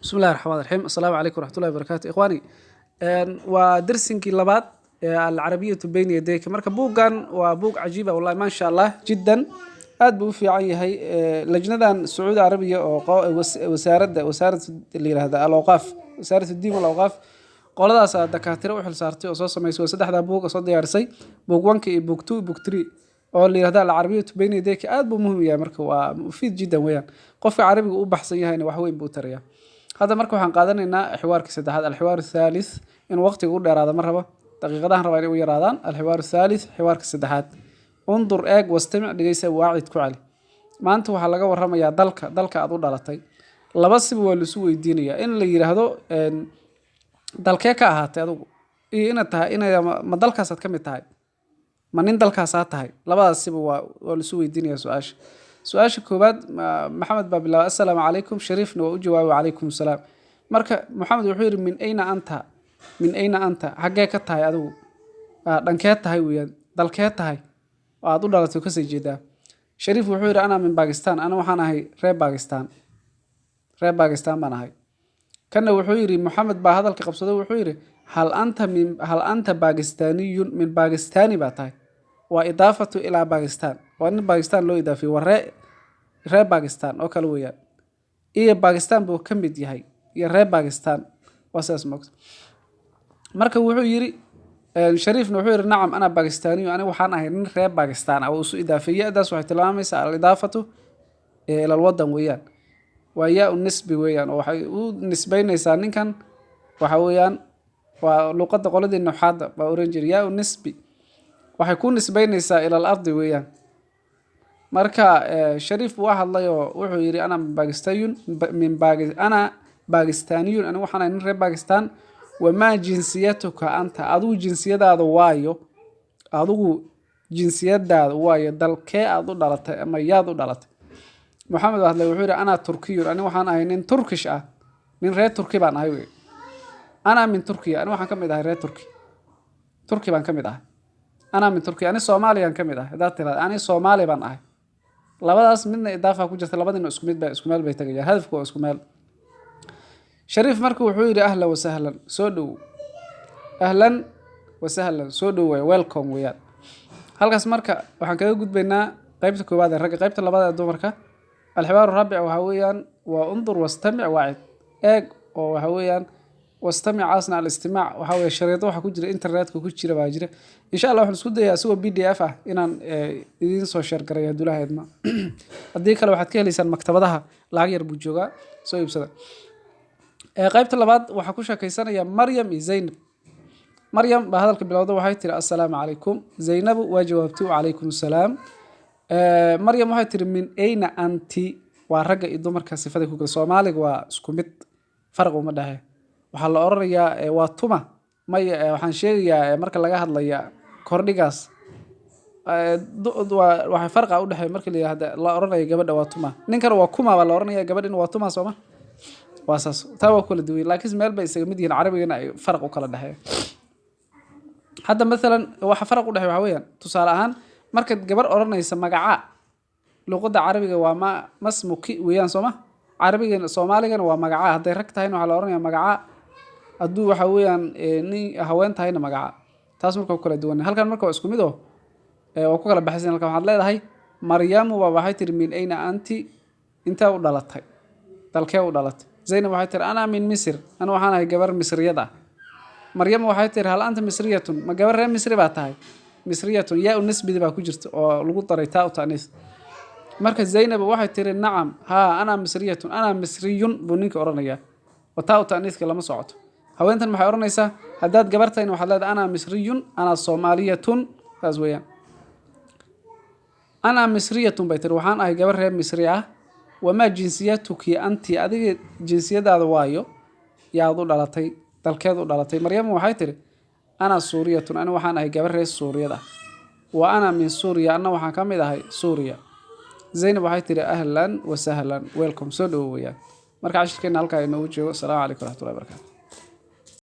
Bismi illahi raxmaan raxiim. Assalaamu calaykum waraxmatullahi wabarakaatu, ikhwaani. Waa darsinkii labaad ee العربية بين يديك. Marka buuggan waa buug cajiiba, wallahi, maasha Allah jiddan, aad buu u fiican yahay. Lajnadan Sacuudi Carabiya oo wasaaradda la yiraahda الأوقاف، وزارة الدين والأوقاف, qoladaas dakaatiro u xil saartay oo soo samaysay. Waa saddexdaa buug oo soo diyaarisay, book one-ka iyo book two, book three, oo la yirahda العربية بين يديك. Aad buu muhiim u yahay. Marka waa mufiid jiddan weeyaan. Qofka carabiga u baxsan yahayna wax weyn buu u tarayaa. Hadda marka waxaan qaadanaynaa xiwaarkii saddexaad, الحوار الثالث. In waqtiga u dheeraada ma rabo, daqiiqadahan rabaa inay u yaraadaan. الحوار الثالث, xiwaarka saddexaad. انظر, eeg, واستمع, dhegeysa, وأعد, ku celi. Maanta waxaa laga waramayaa dalka aad u dhalatay. Laba siba waa laisu weydiinayaa: in la yiraahdo dalkee ka ahaatay adugu, iyo inaad tahay inay ma dalkaasaad ka mid tahay, ma nin dalkaasaa tahay. Labadaas siba waa laisu weydiinaya su-aasha. Su-aasha koowaad, Maxamed baa bilaabay: "Assalaamu calaykum." Shariifna waa u jawaabay: "Wacalaykum assalaam." Marka Maxamed wuxuu yidhi: "من أين أنت؟ من أين أنت?" Xaggee ka tahay adigu? Dhankee tahay weeyaan, dalkee tahay oo aad u dhalatay oo kasii jeedaa? Shariif wuxuu yidhi: "أنا من باكستان." Ana waxaan ahay reer Bakistan, reer Bakistan baan ahay. Kana wuxuu yidhi, Moxamed baa hadalka qabsaday, wuxuu yidhi: هل أنت باكستاني؟ من باكستاني baa tahay? Waa إضافة إلى باكستان, waa nin Bakistan loo idaafiyey, waa reer Bakistan oo kale weeyaan, iyo Bakistan buu ka mid yahay, iyo reer Bakistan, waa sidaas moogta. Marka wuxuu yidhi, Shariifna wuxuu yidhi: "نعم، أنا باكستاني." Aniga waxaan ahay nin reer Bakistan ah. Oo isu idaafeeyey, ya-daas waxay tilmaamaysaa الإضافة إلى الوطن weeyaan, waa ياء النسبة weeyaan, oo waxay u nisbeynaysaa ninkan. Waxa weeyaan waa luqadda qoladii nuxaadda baa oran jiray ياء النسبة, waxay ku nisbeynaysaa إلى الأرض weeyaan. Marka Shariif waa hadlay oo wuxuu yidhi: "أنا باكستاني من أنا باكستاني." Anigu waxaan ahay nin reer Bakistan. "وما جنسيتك أنت?" Adigu jinsiyadaada waayo? Adigu jinsiyadaada waayo? Dalkee aad u dhalatay ama yaad u dhalatay? Moxamed waa hadlay, wuxuu yidhi: "أنا تركي." Anigu waxaan ahay nin Turkish ah, nin reer Turki baan ahay wey. "أنا من تركيا." Anigu waxaan ka mid ahay reer Turki, Turki baan ka mid ahay. "أنا من تركيا." Ani Soomaaliyaan ka mid ahay haddaad tiraahdo, ani Soomaali baan ahay, labadaas midna idaafa ku jirta, labadina isku mid ba, isku meel bay tagayaan, hadafku waa isku meel. Shariif marka wuxuu yidhi: "أهلا وسهلا," soo dhow. أهلا وسهلا, soo dhow waay, welcome weeyaan. Halkaas marka waxaan kaga gudbaynaa qaybta koowaad ee ragga. Qaybta labaad ee dumarka, الحوار الرابع, waxaa weeyaan waa انظر واستمع وأعد, eeg oo waxa weeyaan واستمع aasna الاستماع. Waxaa weeye shariido waxa ku jira internetka ku jira baa jira. Insha Allah waxaan isku dayaa isagoo PDF ah inaan idiin soo share garay hadduu Ilaahay idmo. Haddii kale waxaad ka heleysaan maktabadaha, lacag yar buu joogaa, soo iibsada. Qaybta labaad waxaa ku sheekaysanaya Maryam iyo Zaynab. Maryam baa hadalka bilowda, waxay tiri: "Assalaamu calaykum." Zaynabu waa jawaabtay: "Wacalaykum assalaam." Maryam waxay tiri: "من أين أنت?" Waa ragga iyo dumarka sifaday ku kala. Soomaaliga waa isku mid, farq uma dhexe. Waxaa la oranayaa waa tuma maya. Waxaan sheegayaa marka laga hadlaya kordhigaas, waxay farqa u dhexeeya marka la yiraahdo, la oranayo gabadha waa tuma, ninkana waa kuma baa la oranaya, gabadhina waa tuma, sooma? Waa saas, taa waa kala duwan, laakiin meel bay isaga mid yihiin. Carabigana ay farq u kala dhexeeya. Hadda mathalan waxa faraq u dhexeeya waxaa weeyaan, tusaale ahaan, markaad gabar oranaysa magaca, luqadda Carabiga waa ما اسمك weeyaan, sooma? Carabigana, Soomaaligana waa magaca. Hadday rag tahayna waxaa la oranaya magaca, hadduu waxa weeyaan nin haween tahayna magaca. Taas marka ku kala duwan. Halkan marka waa isku mid oo waa ku kala baxaysan. Halkan waxaad leedahay, Maryamu baa waxay tiri: "من أين أنت?" Intee u dhalatay? Dalkee u dhalatay? Zaynab waxay tiri: "أنا من مصر." Ana waxaan ahay gabar Misriyad ah. Maryam waxay tiri: "هل أنت مصرية?" Ma gabar reer Misri baa tahay? مصرية, ياء النسبة baa ku jirta oo lagu daray تاء التأنيث. Marka Zaynab waxay tiri: "نعم," haa, "أنا مصرية." "أنا مصري" buu ninka odhanayaa oo تاء التأنيث ka lama socoto. Haweentan maxay odhanaysaa? Haddaad gabar tahayna waxaad leedahay: "أنا مصري," "أنا صومالية," saas weeyaan. "أنا مصرية" bay tiri, waxaan ahay gabar reer Misri ah. "وما جنسيتك أنت?" Adiga jinsiyadaada waayo? Yaad u dhalatay? Dalkeed u dhalatay? Maryam waxay tiri: "أنا سورية." Ani waxaan ahay gabar reer Suuriyad ah. "وأنا من سوريا." Anna waxaan ka mid ahay Suuriya. Zaynab waxay tiri: "أهلا وسهلا," welcome, soo dhowo weeyaan. Marka cashirkeena halkaa inoogu joogo. Asalaamu calaykum waraxmatullahi wabarakatu.